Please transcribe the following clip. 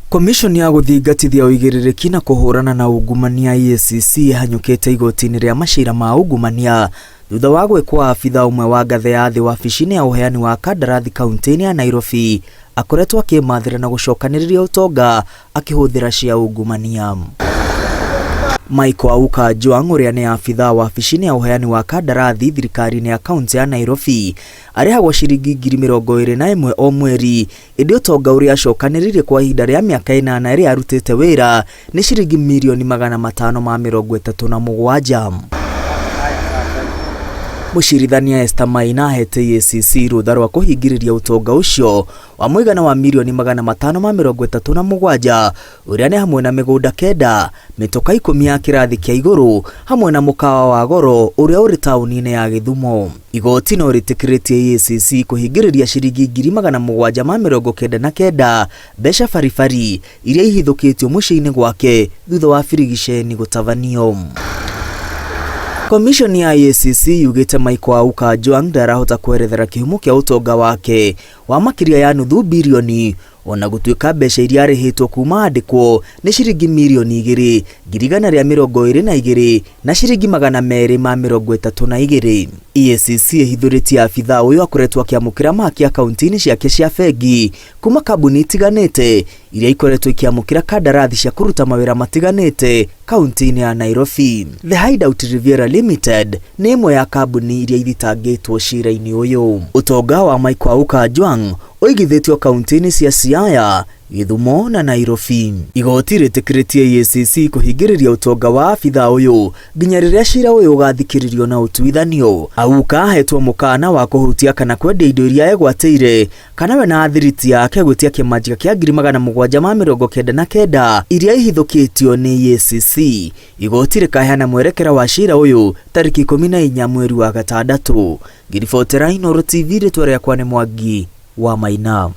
Komishoni ya gũthingatithia ũigĩrĩrĩki na kũhũrana na ungumania EACC ĩhanyũkĩte igoti-inĩ rĩa macira ma ungumania thutha wa gwĩkwo abitha ũmwe wa ngathe ya thĩ wabici-inĩ ya ũheani wa kandarathi kaunti-inĩ ya Nairobi akoretwo akĩmathĩra na gũcokanĩrĩria ũtonga akĩhũthĩra cia ungumania. Michael Auka Ojwang ũrĩa nĩ abitha wabici-inĩ ya ũheani wa kandarathi thirikari-inĩ ya kaunti ya Nairobi arĩhagwo ciringi 21,000 o mweri ĩndĩ ũtonga ũrĩa acokanĩrĩirie kwa ihinda rĩa mĩaka 8 ĩrĩa arutĩte wĩra nĩ ciringi 537,000,000. Mũcirithania Esther Maina ahete EACC rũtha rwa kũhingĩrĩria ũtonga ũcio wa mũigana wa 537,000,000 ũrĩa nĩ hamwe na mĩgũnda 9, mĩtoka 10 ya kĩrathi kĩa igũrũ hamwe na mũkawa wa goro ũrĩa ũrĩ taũni-inĩ ya Gĩthumo. Igoti no rĩtĩkĩrĩtie EACC kũhingĩrĩria ciringi 799,000 mbeca baribari iria ihithũkĩtio mũciĩ-inĩ gwake thutha wa birigiceni gũtabanio. Komishoni ya EACC yugĩte Michael Auka Ojwang ndarahota kwerethera kĩhumo kĩa ũtonga wake wa makĩria ya nuthu birioni ona gũtuĩka mbeca iria arĩhĩtwo kuma andĩkwo nĩ ciringi 2,122,232. EACC ĩhithũrĩtie abithaa ũyũ akoretwo akĩamũkĩra maki akaunti-inĩ ciake cia bengi kuma kambuni itiganĩte iria ikoretwo ikĩamũkĩra kandarathi cia kũruta mawĩra matiganĩte kaunti-inĩ ya Nairobi. The Hideout Riviera Limited nĩ ĩmwe ya kambuni iria ithitangĩtwo cira-inĩ ũyũ. Ũtonga wa Michael Auka Ojwang ũigithĩtio kaunti-inĩ cia Siaya, Gĩthumo na Nairobi. Igoti rĩtĩkĩrĩtie EACC kũhingĩrĩria ũtonga wa abithaa ũyũ nginya rĩrĩa cira ũyũ ũgathikĩrĩrio na ũtuithanio. Auka ahetwo mũkana wa kũhutia kana kwendia indo iria egwatĩire kana we na athiriti yake gwĩtia kĩmanjĩka kĩa 799,000 iria ihithũkĩtio nĩ EACC. Igoti rĩkaheana mwerekera wa cira ũyũ tarĩki 14 mweri wa 6. Ngĩribotera Inooro TV rĩtwa rĩakwa nĩ Mwangi wa Maina.